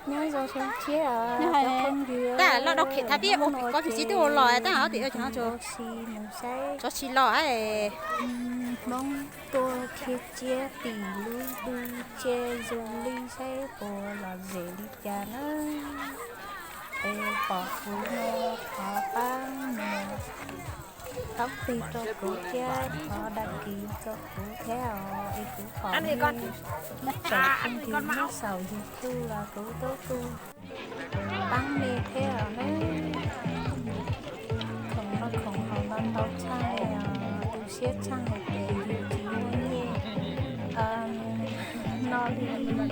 Nyob zoo sawv daws, tab los dau khem thab pib ua koj tus xib tub los tab tim ua si mus saib tso tsis los. Hmoob tuaj khiav tsiab tim lub dub tsiab zoo li saib puas los zem li cas na. Es pom kuv no thov pab nias taub peg rau kuv thiab thov đăng ký rau kuv thiab os, es kuv pom nej tsoom phooj ywg nyob saum YouTube los kuv tub kuj pab nej thiab os na. Khoom no khoom haus no ntau tshaj li os, tu siab tshaj hais tias yus tsis muaj nyiaj no li.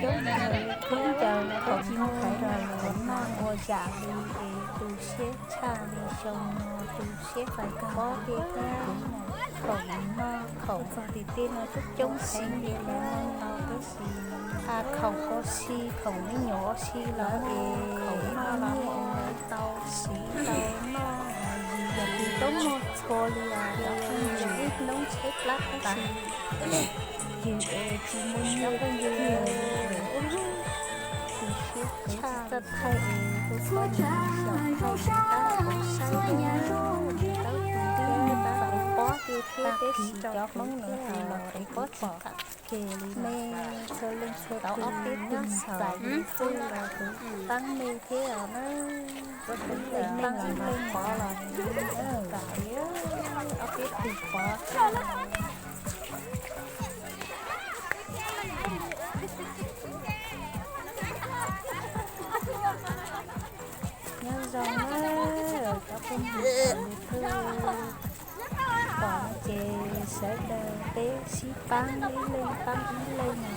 Coob ntawd coob ncaws los tsis muaj hais los noj ua zam li es tu siab tshaj li. Xyoo no tu siab fais pob tej thiab, khoom noj khoom txog tim tej no coob coob heev li lawm no tab sis a khoom ua si khoom me nyuam ua si lawm es khoom noj los muaj tau siv tau noj, yog li tub muaj txhua li os, yog li hnub tsheb plab tab sis yus es tsis muaj nyiaj phooj ywg, tu siab tshaj. Txawj thaij es kuv txhob xyaum thaij tab txhob saib, tab tus tib tab tus pob tiag thiab tab sis cov Hmoob no los es pob tsis kam ke li. Nej txhua leej txhua tus nyob saum YouTube los kuv pab nej thiab os na. Pab nej los mas pov los tsis kam li, ob peb tus pov. Nyob zoo na cov phooj ywg YouTube, pom ces sawv daws peb sib pab ib leeg pab ib leeg na.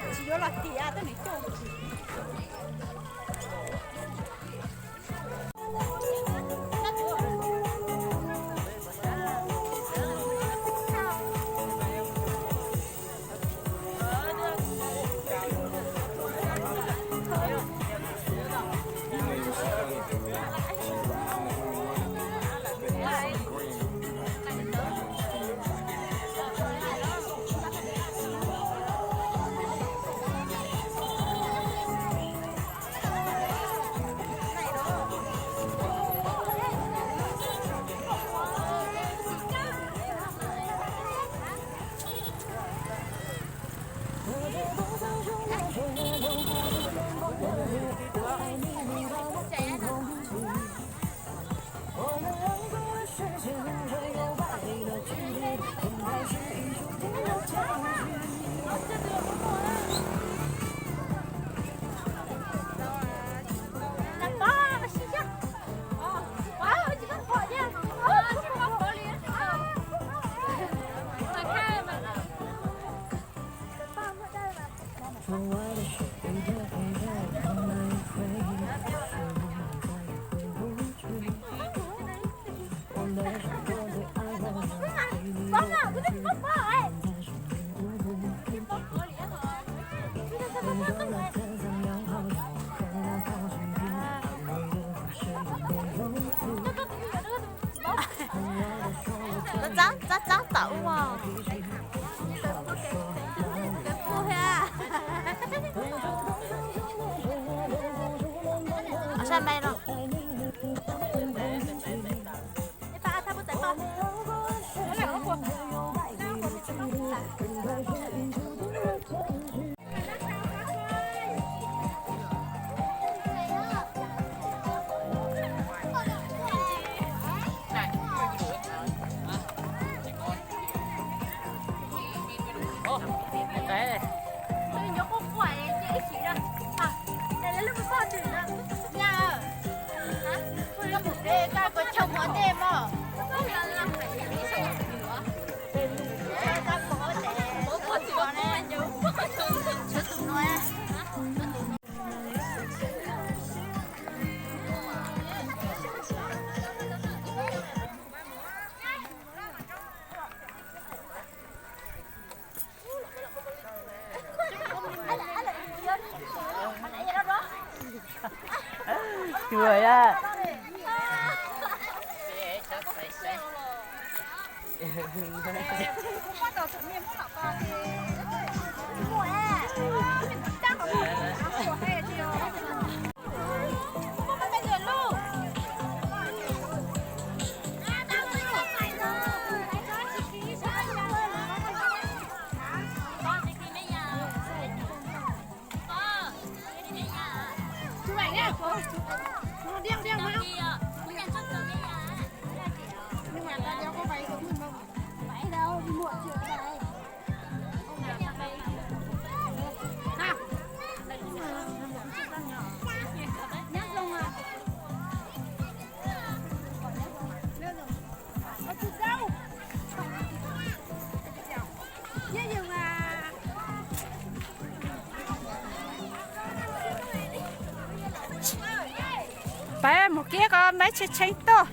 Tsis yuav los tias tej nws coj. Txab txab txab tom ub. Sab me no. Cuag a. Peb mus kiag ko meb tshee tshee tuaj.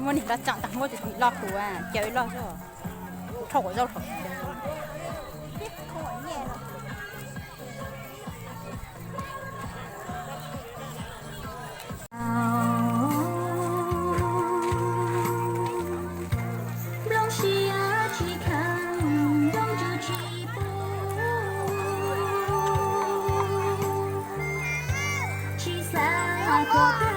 Muaj niag nrab tsam tag muab tus tim loj tus, caw ib loj xwb. Rho quav zaub rau. Nplooj siab tsis kheev nroo ntws tsis pub, tsis xav kom peb